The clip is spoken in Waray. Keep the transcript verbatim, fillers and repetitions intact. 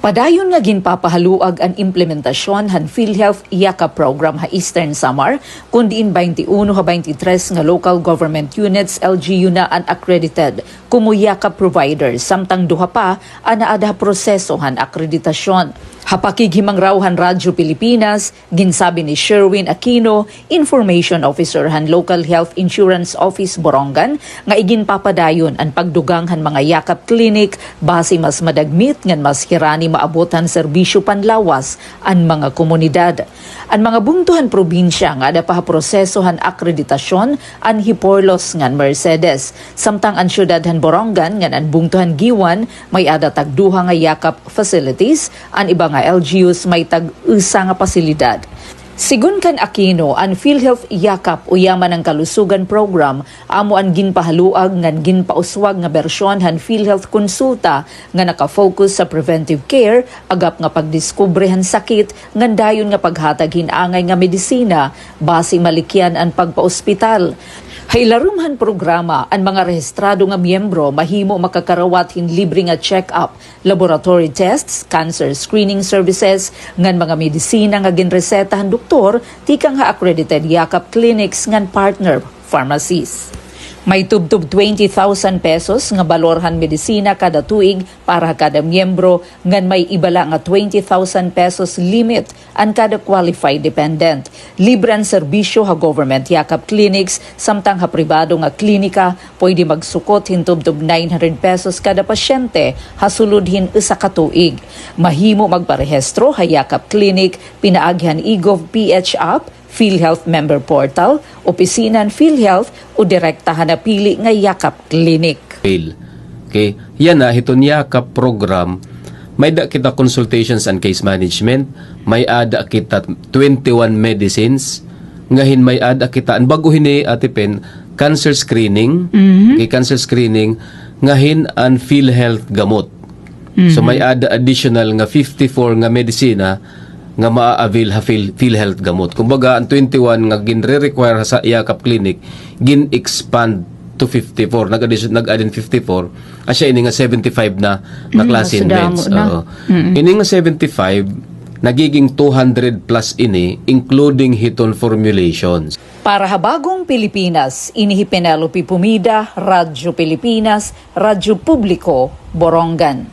Padayon nga ginpapahaluag an implementasyon han PhilHealth Yakap program ha Eastern Samar, kun diin baynte uno ha baynte tres nga local government units, L G U, na an accredited komo yakap providers, samtang duha pa an aada ha proseso han akreditasyon. Ha pakighimangraw han Radyo Pilipinas, ginsabi ni Sherwin Aquino, Information Officer han Local Health Insurance Office Borongan, nga iginpapadayon an pagdugang han mga yakap clinic basi mas madagmit ngan mas hirani maabot han serbisyo panlawas an mga komunidad. An mga bungto han probinsya nga aada pa ha proseso han akreditasyon an Giporlos ngan Mercedes, samtang an syudad han Borongan ngan an bungto han Guiuan may-ada tagduha nga yakap facilities, an iba nga L G Us may tag-usa nga pasilidad. Sigon kan Aquino, an PhilHealth Yakap o Yaman ng Kalusugan Program amo an ginpahaluag ngan ginpauswag nga bersyon han PhilHealth Konsulta nga naka-focus sa preventive care, agap nga pagdiskubre han sakit, ngan dayon nga paghatag hin angay nga medisina basi malikyan an pagpaospital. Ha ilarom han programa, an mga rehistrado nga miyembro mahimo makakarawat hin libre nga check-up, laboratory tests, cancer screening services, ngan mga medisina nga ginreseta han doktor tikang ha accredited yakap clinics ngan partner pharmacies. May tubtob twenty thousand pesos nga balor han medisina kada tuig para ha kada miyembro, ngan may iba la nga twenty thousand pesos limit an kada qualified dependent. Libre an serbisyo ha government yakap clinics, samtang ha pribado nga klinika, pwede magsukot hin tubtob nine hundred pesos kada pasyente ha sulod hin usa ka tuig. Mahimo magparehistro ha yakap clinic pinaagi han eGov PH app, PhilHealth member portal, opisina han PhilHealth, o direkta ha napili nga yakap clinic. Fail. Okay. Yana, hiton yakap program, may-ada kita consultations and case management, may-ada kita twenty-one medicines, nga hin may-ada kita, an bag-o hini, Ate Pen, cancer screening, Mhm. Okay, cancer screening, nga hin an PhilHealth gamot. So, Mhm. may-ada additional nga fifty-four nga medisina nga maa-avail ha Phil-, PhilHealth gamot. Kumbaga, an twenty-one nga ginre-require sa yakap clinic, gin-expand to fifty-four. Nag-addition, nag-add in fifty-four. Asya ini nga seventy-five na, na Mm, klase hin mas damo meds. Na. Oo. Mm-mm. Ini nga seventy-five, nagiging two hundred plus ini, including hiton formulations. Para ha Bagong Pilipinas, ini hi Penelope Pomida, Radyo Pilipinas, Radyo Publiko, Borongan.